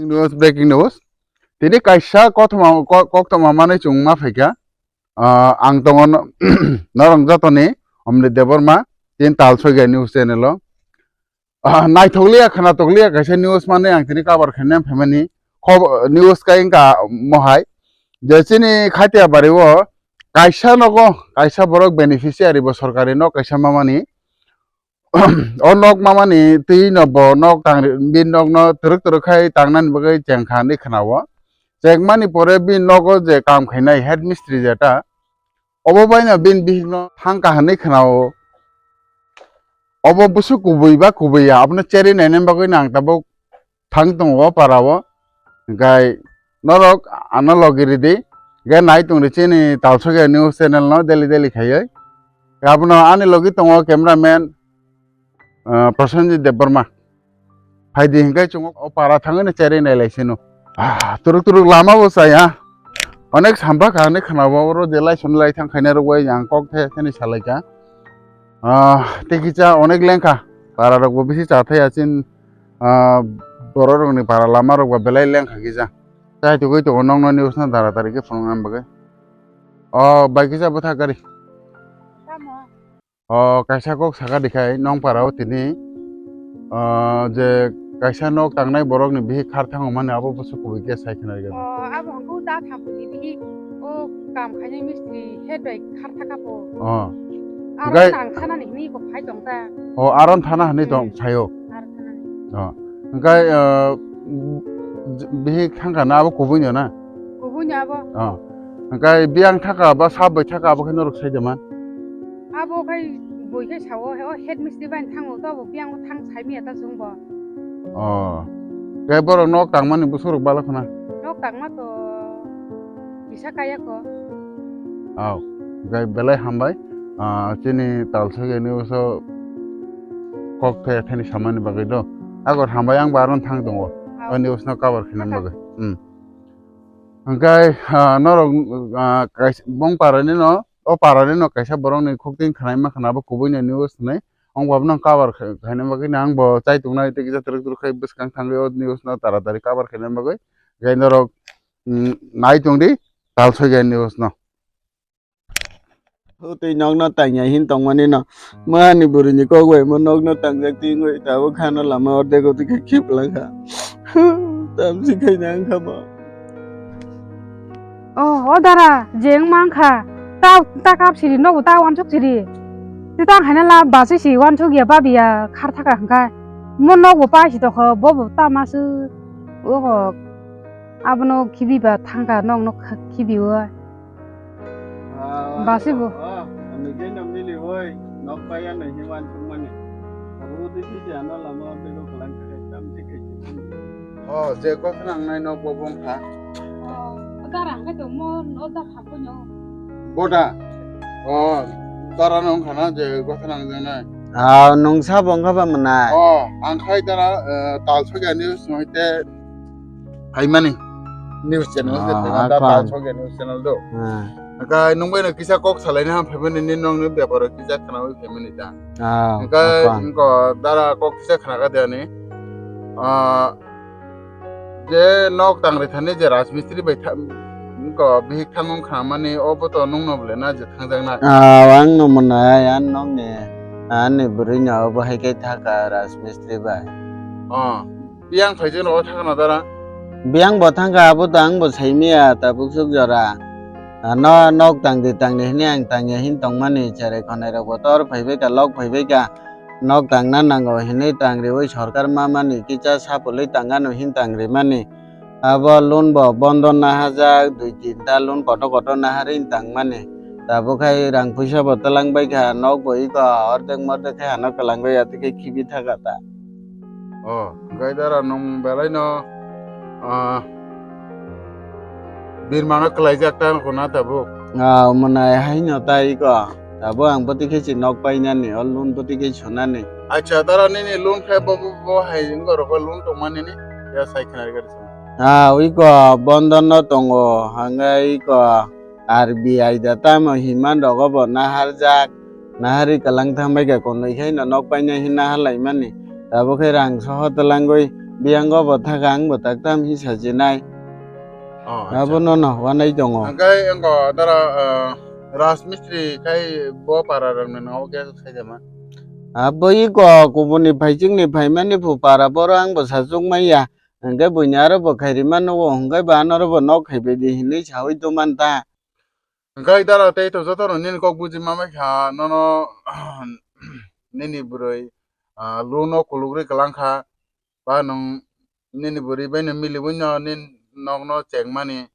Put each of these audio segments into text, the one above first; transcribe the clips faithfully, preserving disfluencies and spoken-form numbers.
News, breaking news. Tini kaisa kothoma, ko-, koktoma manwi chwng ma phaikha. Ah, ang tongo no-, norok jotoni Omrit Debbarma, tin Talsoiga news channel o. Ah, naithokliya, khnatokliya kaisa news manwi ang tini cover khainai phaimani. Khob-, news kai wngkha mohai. Je chini Khatia bari o kaisa nogo, kaisa borok beneficiary bo sorkari nok kaisa mamani. O nok mamani twi no bo nok tang, bini nok no twrwk twrwk khai tangnani bagwi chengkha hinwi khna-o. Chengmani pore bini nogo je kam khainai head mistri jeta, obo bai no bini bihik no thang kha hinwi khna-o. Obo bwswk kubui ba kubui ya, abono cherwi naina bagwi no ang tabuk thang tongo o para o. Hwnkhe norok ano logi ridi, hwnkhe nai tongdi chini Talsoiga news channel no daily daily khaiwi. Abono ani logi tongo cameraman, ah, Prosenjit Debbarma. Phaidi hwnkhe chwng o para thangwi no cherwi nailai sino. Ah, turuk turuk lama bo chaya. Onek sampha kha hinwi khna-o, oro je lai soni lai thang khainai rok bai ang kok the thani salaikha. Ah, tei kisa onek lengkha. Para rok bo bisi cha thai achin, ah, borok rok ni para lama rok bo belai lengkha kisa. Chai tugui tongo nokno news no dara dari khe phunukna bagwi. O bai kisa bwtha gari. Tamo? O kaisa kok saka dikhai nong para o tini. Ah, je kaisa nok tangnai borok ni bihik khar thango mani abo bwswk kubui khe sai khna rwgwi. O, abo hwnkhe da thampuni bihik o kam khainai mistri head bai khar thaka po. O. Aro gai- tang thanani hwnwi ko phai tong ta. O, aron thana hwnwi tong Hmm. phaio. Aro thanani. O. Hwnkhe, ah, bihik thangkha na abo kubui no na? Kubui no abo. O. Hwnkhe biyang thaka ba sab bai thaka abo khe norok sai de man? Abo khai bui khe sao, he o head mistri bai thango to, abo biyang thang sai miya ta chwng bo. O. Khe borok nok tangmani bwswk rok bala khna? Nok tangma to kisa kaya ko. Au. Khe belai hambai. Ah, chini Talsoiga news o kok the thani samani bagwi do. Agor hambai ang baron thang tongo. Au. O news no cover khaina bagwi. Hmm. Hwnkhe, ah, norok, ah, kaisa bong parani no, o parani no kaisa borok ni khukting khnaima khna bo kubui ni news hinwi. Ang bo abono cover khai-, khaina bagwi no ang bo chai tongnai tei kisa twrwk twrwk khai bwskang thangwi o news no taratari cover khaina bagwi. Hwnkhe norok, mm, nai tongdi Talsoiga news no. Hwtwi nokno tangya hin tongmani no. Mani bwrwini kok bai mo nokno tangjak tingwi tabuk khano lama ordego twi khe khiplangkha. Tamsi khaina wngkha mo. Oh, o dara, je wngma wngkha. Ta, ta kap siri, nogo ta wansuk siri. Twi tang haina la basi si wansuk ya babi ya khar thaka hwnkha. Mo nogo pai si tokho, bobo ta masu. Ogo, abono khibi ba thangkha, nokno khibi o. Ah, basi bo. Ah, ano geno mili woi, nok paya no himan thumani. Abo de kisi ano lama de ko kelang khe tam de khe. Oh, je ko nang nai nok bo bong kha. Oh, dara hwnkhe to mo no da kha ko no. Boda. Oh, dara no khana je ko nang jang nai. Ah, nungsa bong kha ba mwnai. Oh, ang khai dara, eh, Talsoiga news no hite phaimani news channel se Ah, phaimani da akon. Talsoiga news channel do. Ah. Hwnkhe nung bai no kisa kok salaina ham phaimani ni nong ni beparo kisa khnawi phaimani ta. Ah, hwnkhe akon. Nungko dara kok kisa khna ka de ani. Ah, je nok tangri thani je rajmistri bai tha-, nungko bihik thangong khna mani obo to nung no bole na je thangjak na. Ah, ang no mwnai, ang nong ni, ani bwrwi no obo hai khe thaka rajmistri bai. Oh. Biyang phaijak no o thangna dara? Biyang bo thangkha, abo to ang bo saimiya tabuk suk jora. Ano nok tangdi tangdi hwnwi ang tangya hin tongmani, cherai khonai rok bo tor phaibai kha, lok phaibai kha. Nok tangna nango hwnwi tangriwi sorkar mamani kisa sapulwi tangano hin tangrimani. Abo loan bo bondon nahajak, dui tinta loan kotor kotor naharwi tangmani. Tabuk hai rang puisa bo twlang bai kha, nok bo iko ordek mordek khe ano kwlangwi ya, tei khe khibi thaka ta. Oh, hwnkhe dara nwng belai no, ah, birmano kwlaijak ta wngkha na tabuk? Ah, mwnai haino ta iko. Tabuk ang bwtwi khe si nok painani, o loan bwtwi khe sunani. Acha, dara nini loan khe bo, bo, bo hai wngkha rw khe loan tongmani ni? Ya sai khna rwgari sini. Ah, iko bondon no tongo, hwnkhe iko R B I da tamo hinman rogo bo naharjak, naharwi kwlang thangbai kha, konwi khe no nok paina hin nahar laimani. Tabuk khe rang soho twlangwi Biyango bo thaka ang bo tak tam hi sajinai. Oh, acha. Abono no wanai tongo. Hwnkhe wngkha dara, ah, Rajmistri khai bo para rokni nango khe khaijama. Abo iko kubuni phaichikni phaimani phu para boro ang bo sachuk maya. Hwnkhe buini aro bo khairima nugo hwnkhe bo anoro bo nok khaibai di hinwi sawi tongmani ta. Hwnkhe dara tei to jotono nini kok buji mamai kha nono nini bwrwi, ah, loan o kulugri kwlang kha. Ba nwng nini bwrwi bai no miliwi no nini nokno chengmani.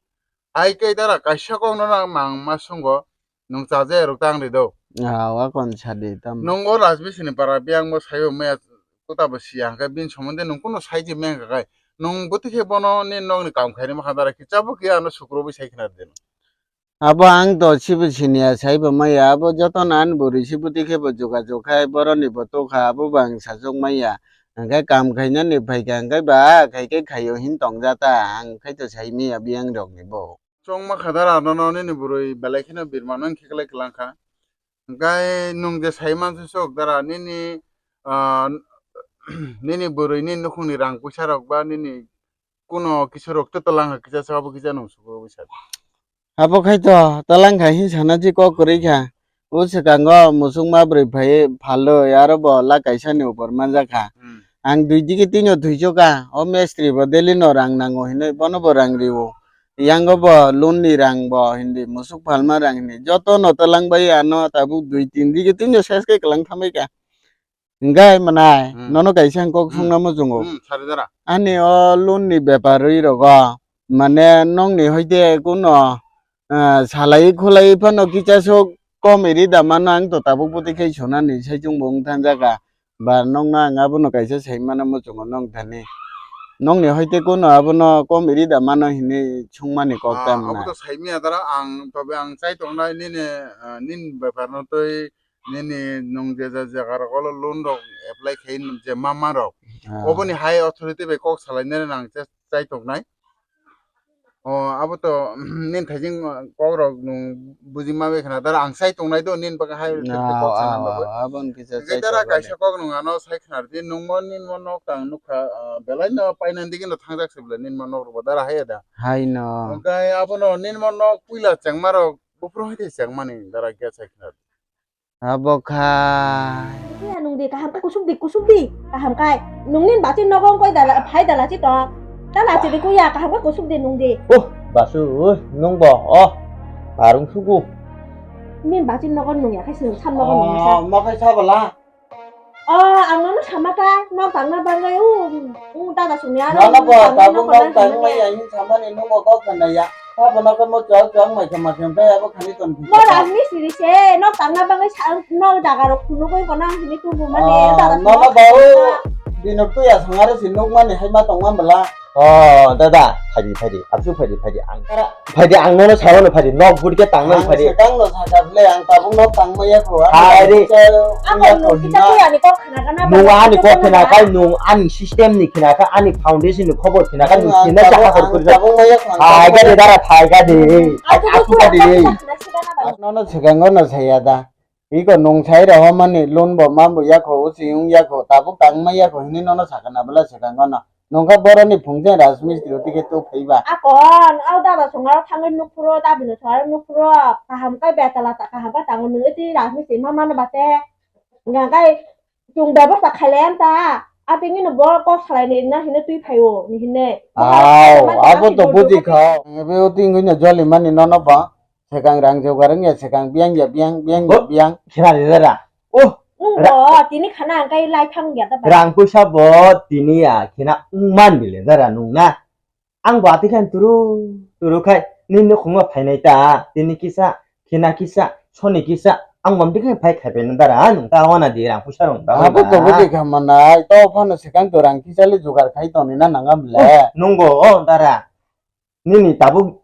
Hai khe dara kaisa kokno nang mang ma sungo, nwng chajakya rok tang ri do. Ah, wa kon sadi tam. Nwng o Rajbisini para biyang bo saibo maya kuta bo siya hwnkhe bini somonde nwng kunu saiji meng kha khai. Nwng bwtwi khe bono nini nokni kam khairima kha dara kicha bo kiya ano sukrubwi sai khna di. Abo ang to sibo siniya saibo maya, abo jotono ani bwrwi sibo tikhe bo jogajog khai, boroni bo tokha, abo bo ang sachuk maya. Hwnkhe kam khainani phaikha, hwnkhe ba khaikhe khaio hin tongjata, ang khaito sai maya biyang rokni bo. Chongma kha dara nono nini bwrwi belai kheno birmano wngkhe kwlai kwlang kha. Hwnkhe nwng je sai mansu sok dara nini, ah, nini bwrwi nini nukhungni rang puisa rok ba nini kuno kisa rok to twlang kisa sa abo kisa nwng sugo bai sa. Abo khai to twlang kha hin sana ji kok kwrwi kha. O swkango musuk ma bwrwi phai phalwi aro bo la kaisa ni upor manjak kha. Hmm. Ang dui digi tino thwiso kha. O mestri bo daily no rang nango hinwi bono bo rang rio. Yango bo loan ni rang bo hindi musuk phalma rang hindi joto no twlang bai ano tabuk dui tin digi tino ses khe kwlang thambai kha. Hwnkhe mwnai, hmm, nono kaisa ang kok, hmm, songna muchungo. Hmm, sari dara. Ani o loan ni bepar rwi rogo, mane nokni hoite kuno, ah, salai khulai phano kicha sok kom iri da mano ang to tabuk bwtwi khai sonani saichung bo wng thangjak kha. Ba nokno ang abono kaisa sai mano muchungo nong thani. Nokni hoite kuno abono kom iri da mano hinwi songmani kok, ah, ta mwnai. Abo to sai miya dara ang tobe ang chai tongnai nini, ah, nini bepar no twi nini nwng je je jaga rok o loan rok apply khai je ma ma rok. Ah. Oboni hai authority bai kok salai nani nang che-, chai tongnai. O abo to nini thaijing kok rok nwng buji ma bai khna dara ang chai tongnai do nini bagwi hai authority kok salai bagwi. Ah, ah, ah, aboni kisa. Hwnkhe chai dara tongnai. Kaisa kok nwng ano sai khna rwdi nwng mo nini mo nok tang nukha, ah, belai no paina digi no thangjak se belai nini mo nok rok bo dara hai da. Hai no. Hwnkhe abono nini mo nok puila chengma rok buphuru hai de chengmani dara khe sai khna rwdi. Abo khai. Kuya nung di, kaham khe kusuk di, kusuk di, kaham khai. Nung nin bachir nogo wng koi dala, phai dala chi tong. Ta lachi di kuya, kaham khe kusuk di nung di. Oh, basu, oh, nung bo, oh, barung sugu. Nin bachir nogo nung ya khai sini sam nogo nung sa. Oh, ma khai sa bala. Oh, ang nono sama kha, nok tangna bagwi, uh, uh, dada sumya, nono bo, tabuk nok tangna bagwi. Samani nung bo kok kana ya. Abo no khe mo chwng chwng mai khe ma khe, tei abo khani ton. Mo rang ni siri se, nok tangna bagwi sa, nok jaga rok phunugwi gwnang hini tubu mani, ah, jaga nono phunuk ba o, phunuk. Bino tuya sangare si nukmani hai ma tongma bwla. Oh, dada, phaidi, phaidi, absu phaidi, phaidi, ang. Phaidi, ang nono sarono phaidi, nok bud khe tangmani phaidi. Ang swkang no saka bwle, ang tabuk nok tangma ya kho, ang. Phaidi. Ang ya kho, nung kita tuya ni kok khna kana. Nung ani kok khna kai, nung ani system ni khna ka, ani foundation ni khobor khna ka, nung khna sa khobor kuri. Thai ka de dara, thai ka de. Aku ka de. Nono swkango no saya da. Iko nung sai rw mani loan bo ma bo ya kho, usi yung ya kho, tabuk tang ma ya kho hini nono sakana bwla swkango no. Nungkha boroni phungjang rajmistri tike tu phaiba. Akon, au daba songaro thangwi nukphuru, dabino songaro nukphuru, kaham kai betala ta kaham ka tango nungwi ti rajmistri ma mano bate. Ngakai Chwng bebosta khailai ang ta, a tini no bo kok salai ni na hino twi phai o ni hine. Aw, abo to buji kha. Ebe o twi wngwi no joli mani nono ba. Swkang rang jogar wngya, swkang biyang ya biyang, biyang ya biyang. Khera de dara. Oh. Nwng bo tini khana ang kai lai thang ya ta ba. Rang puisa bo tini ya khina wng man bile dara nwng na. Ang bo atwi khe turu turu khai nini nukhungo phainai ta, tini kisa, khina kisa, soni kisa, ang bo amtwi khe phai khai phainai dara, nwng ta wana di rang puisa rwng ta. Abo to buji kha manai, to phano swkang to rang kisa le jugar khai toni na nangam le. Oh, nungbo, oh, dara. Nini tabuk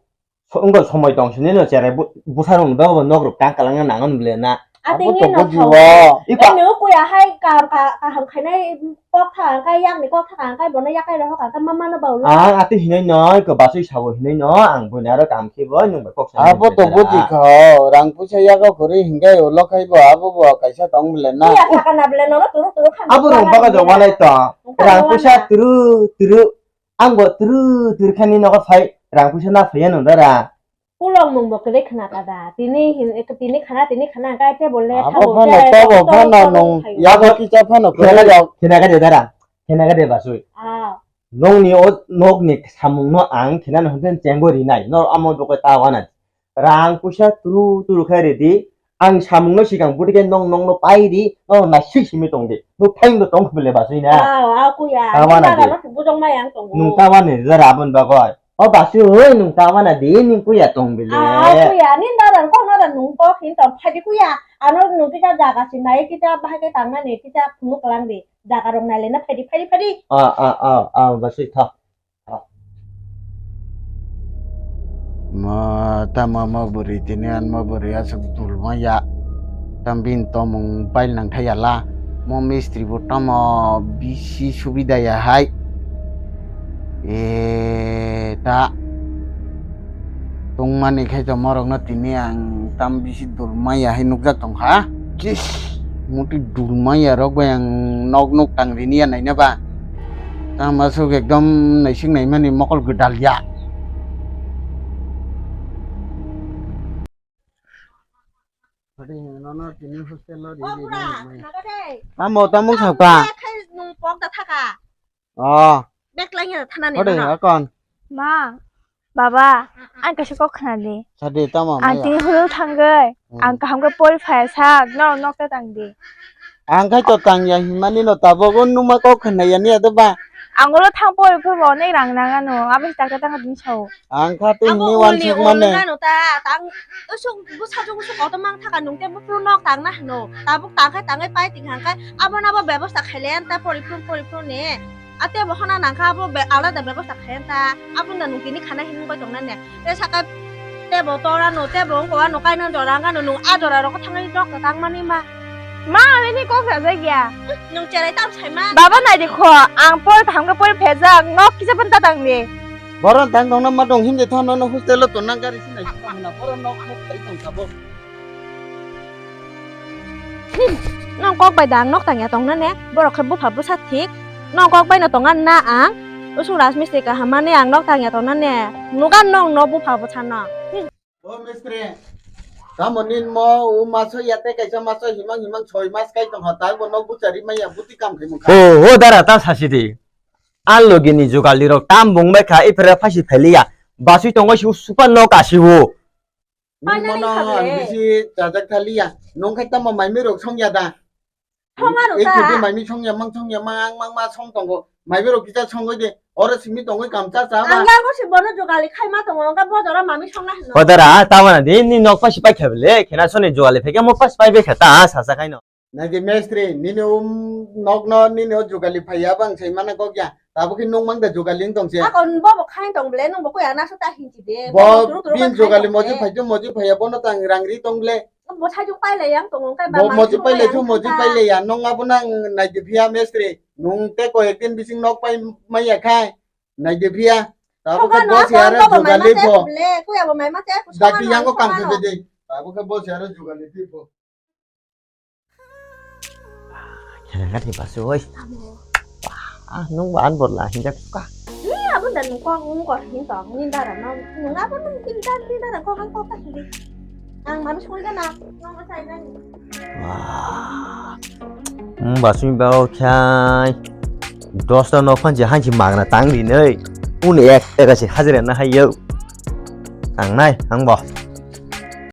so-, wngkha somoi tong sini no cherai bu-, bwsa rwng ta bo nok rok tang kwlangna nangan ble na. Abo to buji o. Iko. Nini kuya hai ka, ka, kaham khainai kok thang kai, yakni kok thang kai, bono yakai rohor ka, ka mama no baulo. Ang ati hinai no, iko basui sabo hinai no, ang buni aro kam khibo, nung bai kok sai. Abo to buji kho, rang puisa yago khori hingai ulo khaibo, abo bo kaisa tong bile na. Iya, thaka na bile, nono turu turu khan. Abo rong baga do wanai to. Rang puisa turu turu. Ang bo turu turu khani nogo phai, rang puisa na phaiya nung dara. Kulong mung bo kwrwi khna ka da. Tini hin, tini khana, tini khana, kai table le. Abo thabo phano, tabo phano nung. Yago kicha phano khwlai rok. Khena ka de dara. Khena ka de basui. Ah. Nongni o nokni samung no ang khena no hwnten chengbo rinai. No amo doko ta wana. Rang puisa turu turu khai redi. Ang samung no sikang budi ke nong nong no pai di. No na sik simi tong di. No thaing do tong khwle basui na. Ah, ah, kuya. Ta wana de. Bujong ma yang tong. Nung ta wana de dara abon bagoi. O basui, oi, nung ta wana di, ning kuya tong bile. Ah, kuya, nin dara kok no da nung kok hin tong phai di kuya. Ano nung kita jaga si nai kita bahai ke tang na ne kita phunuk lang di. Jaga rong nai le na phai di, phai di, phai di. Ah, ah, ah, ah, basui tha. Tha. Ma, tamo ma bwrwi tini an ma bwrwi aswk dul ma ya. Tam bini tomung bail nang thai ya la. Mo mistri bo tamo bisi subida ya hai. E ta tongmani khai to morokno tini ang tam bisi dul maya hai nukjak tongkha. Kis muti dul maya rok bai ang nok nuk tang rini ya naina ba. Tamo aswk ekdom naising naimani mokol gwdal ya. Amo tamo sakha. Khai nung pok da thaka. Oh. Bek lai ya thana ni. Ode akon. Ma, baba, ang kaisa kok khna di. Sadi tamo. Ang tini hulu thangwi, ang kaham khe pori phai sak, no nok ta tang di. Ang khai to tang ya himani no tabok o numa kok khna ya ni ado ba. Ang ulo thang pori phuru bo onek rang nang ano, abo si takta tang din sao. Ang kha tei hini wansuk mane. Ano ta tang usuk busa jung usuk auto mang thaka nung te bufru nok tang na hano. Tabuk tang khai tang khai pai ting hang khai abo na bo bebosta khai le ta pori phuru pori phuru ne. Ate bo hona nang kha abo be alada bebosta khai ta. Abo na nung tini khana hin koi tong na ne. Te saka te bo tora no te bo ngo ano kai no jora nga no nung a jora rok thang ni dok ta tang mani ma. Ma, abini kok sajak ya. Nung cherai tam sai ma. Baba, nai di kho, ang pori kaham khe pori phejak, nok kisa phan ta tang di. Boron tang tong na ma dong him de thon no hostel o ton nang gari sinai sita hona boron nok nok tai tong sabo. Hmm, nong kok bai dang nok tang ya tong na ne, borok khe bupha bwsa thik. Nong kok bai no tong na ang, usuk rajmistri kaham mani ang nok tang ya tong na ne, nugan nong no bupha bwsa no. Hmm. O mistri, tamo nin mo o maso ya tei kaisa maso himang himang soi mas kai tong ha, ta bo nok buchari maya buti kam khai mung kha. O, o dara ta sasi di. A logi ni jugal di rok tam bung bai kha, iphre phasi pheliya. Basui tongo si usupa nok asi o. Nin mo no ang bisi chajak thaliya. Nong khai tamo mai mi rok song ya da. Thong aro ta. Ekhuti mai mi song ya mang song ya mang ang mang ma song tongo. Mai bero kisa songoi de. Oro simi tongoi kam cha cha ba. Ang yago si bono jogali khai ma tongo. Ang ka bojora mami song na hino. Hodara, ta mana di ni nok pasi pai kha bele. Khena soni jogali pheke mo pasi pai be kha ta sa sa khai no. Nai de mestri, nini um nok no nini o jogali phai ya bang sai mana kok ya. Tabo khe nung mang da jogali tong se. Ako bo bo khai tong bele nung bo ko ya na sa ta hin chi de. Bo bin jogali moji phai jo moji phai ya bono tang rang ri tong bele. Bo sajwk pailai yang tongo, khe ba moji pailai, moji pailai ya, nong abo nang nai di phiya mestri, nung te ko ek din bising nok pai maya khai, nai di phiya, tabo khe bo se aro jogali pho. Daki yango kam khe de, tabo khe bo se aro jogali pho. Khe nang kati basu oi. Ah, nung ba an bor la hinjak ka. Ni abun dan nung kong nung kor hin tong, ni dara no, nung abun nung tin dan, tin dara kok ang kok ka hindi. Ang mami sungui ka na, nung masai na ni. Wah. Hmm, basui bao khai. Dos ta nok phan je hanchi magna tang di nei. Un ek, ek asi hajira na hayo. Tang nai, ang bo.